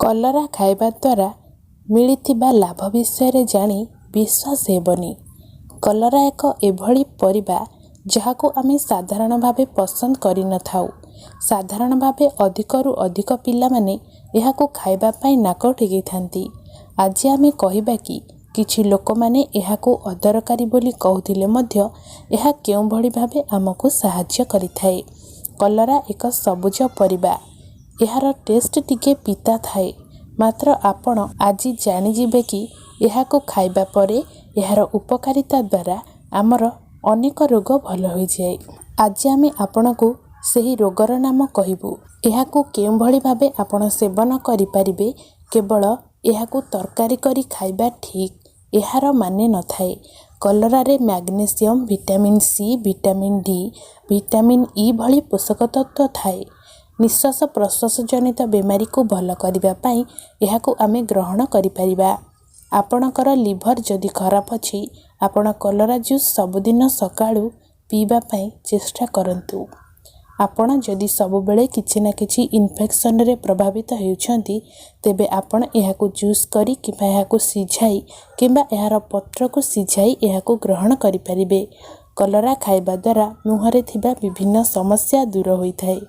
କଲରା ଖାଇବା ଦ୍ୱାରା ମିଳିଥିବା ଲାଭ ବିଷୟରେ ଜାଣି ବିଶ୍ୱାସ ହେବନି। କଲରା ଏକ ଏଭଳି ପରିବା, ଯାହାକୁ ଆମେ ସାଧାରଣ ଭାବେ ପସନ୍ଦ କରିନଥାଉ। ସାଧାରଣ ଭାବେ ଅଧିକରୁ ଅଧିକ ପିଲାମାନେ ଏହାକୁ ଖାଇବା ପାଇଁ ନାକ ଟେକିଥାନ୍ତି। ଆଜି ଆମେ କହିବା କି କିଛି ଲୋକମାନେ ଏହାକୁ ଅଦରକାରୀ ବୋଲି କହୁଥିଲେ ମଧ୍ୟ ଏହା କେଉଁଭଳି ଭାବେ ଆମକୁ ସାହାଯ୍ୟ କରିଥାଏ। କଲରା ଏକ ସବୁଜ ପରିବା। ଏହାର ଟେଷ୍ଟ ଟିକେ ପିତା ଥାଏ। ମାତ୍ର ଆପଣ ଆଜି ଜାଣିଯିବେ କି ଏହାକୁ ଖାଇବା ପରେ ଏହାର ଉପକାରିତା ଦ୍ୱାରା ଆମର ଅନେକ ରୋଗ ଭଲ ହୋଇଯାଏ। ଆଜି ଆମେ ଆପଣଙ୍କୁ ସେହି ରୋଗର ନାମ କହିବୁ, ଏହାକୁ କେଉଁଭଳି ଭାବେ ଆପଣ ସେବନ କରିପାରିବେ। କେବଳ ଏହାକୁ ତରକାରୀ କରି ଖାଇବା ଠିକ୍, ଏହାର ମାନେ ନଥାଏ। କଲରାରେ magnesium, vitamin C, vitamin D, vitamin E ଭଳି ପୋଷକ ତତ୍ତ୍ୱ ଥାଏ। ନିଶ୍ୱାସ ପ୍ରଶ୍ୱାସ ଜନିତ ବେମାରୀକୁ ଭଲ କରିବା ପାଇଁ ଏହାକୁ ଆମେ ଗ୍ରହଣ କରିପାରିବା। ଆପଣଙ୍କର ଲିଭର ଯଦି ଖରାପ ଅଛି, ଆପଣ କଲରା ଜୁସ୍ ସବୁଦିନ ସକାଳୁ ପିଇବା ପାଇଁ ଚେଷ୍ଟା କରନ୍ତୁ। ଆପଣ ଯଦି ସବୁବେଳେ କିଛି ନା କିଛି ଇନଫେକ୍ସନରେ ପ୍ରଭାବିତ ହେଉଛନ୍ତି, ତେବେ ଆପଣ ଏହାକୁ ଜୁସ୍ କରି କିମ୍ବା ଏହାକୁ ସିଝାଇ କିମ୍ବା ଏହାର ପତ୍ରକୁ ସିଝାଇ ଏହାକୁ ଗ୍ରହଣ କରିପାରିବେ। କଲରା ଖାଇବା ଦ୍ୱାରା ମୁହଁରେ ଥିବା ବିଭିନ୍ନ ସମସ୍ୟା ଦୂର ହୋଇଥାଏ।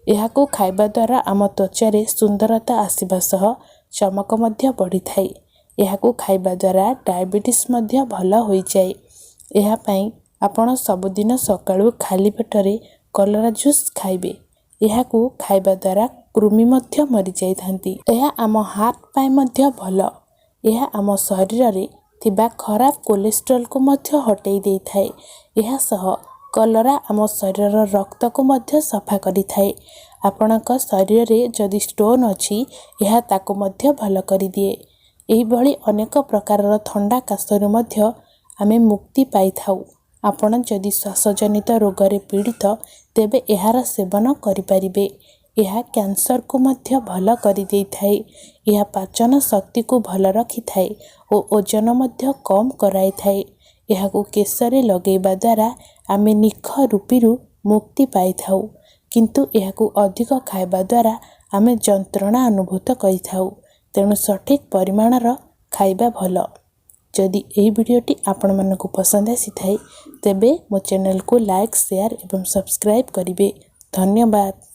ଏହାକୁ ଖାଇବା ଦ୍ୱାରା ଆମ ତ୍ୱଚାରେ ସୁନ୍ଦରତା ଆସିବା ସହ ଚମକ ମଧ୍ୟ ବଢ଼ିଥାଏ। ଏହାକୁ ଖାଇବା ଦ୍ୱାରା ଡାଇବେଟିସ୍ ମଧ୍ୟ ଭଲ ହୋଇଯାଏ। ଏହା ପାଇଁ ଆପଣ ସବୁଦିନ ସକାଳୁ ଖାଲି ପେଟରେ କଲରା ଜୁସ୍ ଖାଇବେ। ଏହାକୁ ଖାଇବା ଦ୍ୱାରା କୃମି ମଧ୍ୟ ମରିଯାଇଥାନ୍ତି। ଏହା ଆମ ହାର୍ଟ ପାଇଁ ମଧ୍ୟ ଭଲ। ଏହା ଆମ ଶରୀରରେ ଥିବା ଖରାପ କୋଲେଷ୍ଟ୍ରଲକୁ ମଧ୍ୟ ହଟେଇ ଦେଇଥାଏ। ଏହା ସହ କଲରା ଆମ ଶରୀରର ରକ୍ତକୁ ମଧ୍ୟ ସଫା କରିଥାଏ। ଆପଣଙ୍କ ଶରୀରରେ ଯଦି ଷ୍ଟୋନ୍ ଅଛି, ଏହା ତାକୁ ମଧ୍ୟ ଭଲ କରିଦିଏ। ଏହିଭଳି ଅନେକ ପ୍ରକାରର ଥଣ୍ଡା କାଶରୁ ମଧ୍ୟ ଆମେ ମୁକ୍ତି ପାଇଥାଉ। ଆପଣ ଯଦି ଶ୍ୱାସଜନିତ ରୋଗରେ ପୀଡ଼ିତ, ତେବେ ଏହାର ସେବନ କରିପାରିବେ। ଏହା କ୍ୟାନ୍ସରକୁ ମଧ୍ୟ ଭଲ କରିଦେଇଥାଏ। ଏହା ପାଚନ ଶକ୍ତିକୁ ଭଲ ରଖିଥାଏ ଓ ଓଜନ ମଧ୍ୟ କମ୍ କରାଇଥାଏ। ଏହାକୁ କେଶରେ ଲଗାଇବା ଦ୍ୱାରା ଆମେ ନିଖ ରୁପିରୁ ମୁକ୍ତି ପାଇଥାଉ। କିନ୍ତୁ ଏହାକୁ ଅଧିକ ଖାଇବା ଦ୍ୱାରା ଆମେ ଯନ୍ତ୍ରଣା ଅନୁଭୂତ କରିଥାଉ। ତେଣୁ ସଠିକ୍ ପରିମାଣର ଖାଇବା ଭଲ। ଯଦି ଏହି ଭିଡ଼ିଓଟି ଆପଣମାନଙ୍କୁ ପସନ୍ଦ ଆସିଥାଏ, ତେବେ ମୋ ଚ୍ୟାନେଲକୁ ଲାଇକ୍, ସେୟାର ଏବଂ ସବସ୍କ୍ରାଇବ୍ କରିବେ। ଧନ୍ୟବାଦ।